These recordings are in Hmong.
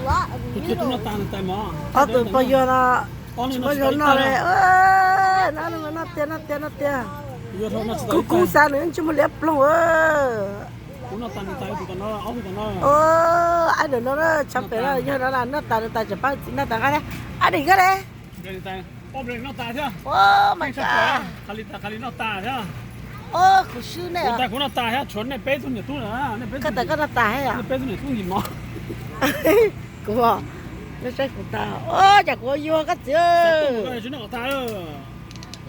Ob tug pog yug no tsis muaj zog noj li. Noj tiag noj tiag noj tiag. Kuv kuj xav nws tsis muaj liab ploog. Aib ntawm no tshav pem no yog no noj tas nws tas tseem pab txiv noj tas nqaij na. Aib dim koj le. Oh my god. Kuv swb ne. Koj tas koj noj tas thiab. Kuv, koj saib kuv tas. Cas kuv yuag koj txiv.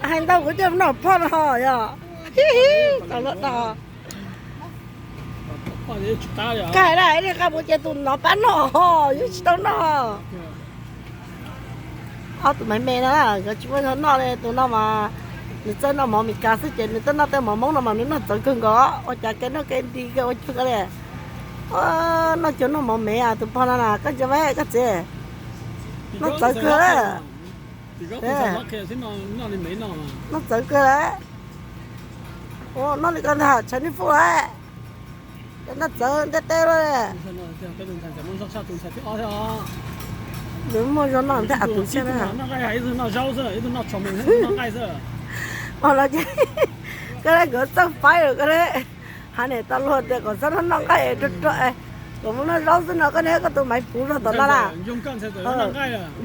Hais ntau kuv coj noj phoj no yog. Tau loj tau. Koj hais na, ib pliag nqa mus ces tus no pab noj, yus tsis tau noj. Ob tug maiv me no nkawd tsis muaj zog noj li. Tus no mas nws txawj noj mov Meskas xwb ces nws txawj noj tej mov Hmoob no mas nws noj txawv kawg nkaus. Ua cas kev noj kev nti kawg ua cuag ko li. Noj cuag noj mov me tus pog no na, koj ntsia koj txiv. Noj txawv kawg. Noj txawv kawg. Noj li ko ntag, tshav nij fuj lawm. Noj txawv ntiaj teb lawm. Nws muaj zog noj ntag tus thiab na. Os, koj le nkawd txawj faib lawm koj le. Hais niam tau luag tias kom txhob noj nqaij rau rau, kom mus noj zaub xwb no koj niam koj tus maiv puv zog tom no na.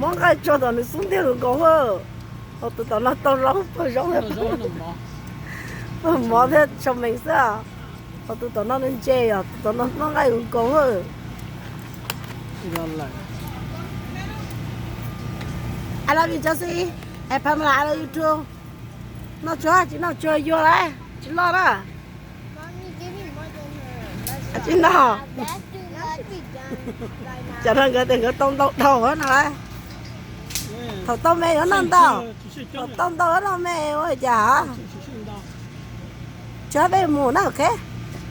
Muab nqaij tso tom nws xub ntiag nkaus nkaus. Hos tus tom no tau zaub pawg zaub, pawg mov thiab tsau mees xwb. Hos tus tom no nws ntse yog tus tom no muab nqaij nkaus nkaus. I love you, Josie. And Pamela, I love you too. Noj tsuag tsis noj tsuag yuag lawm, tsis loj na. Tsis noj. Cov no nkawd tias nkawd tau ntau dhau no lawm. Thaum tau me yuav noj ntau. Thaum tau ntau yuav noj me ua li cas? Tsuav peb mus na, ok.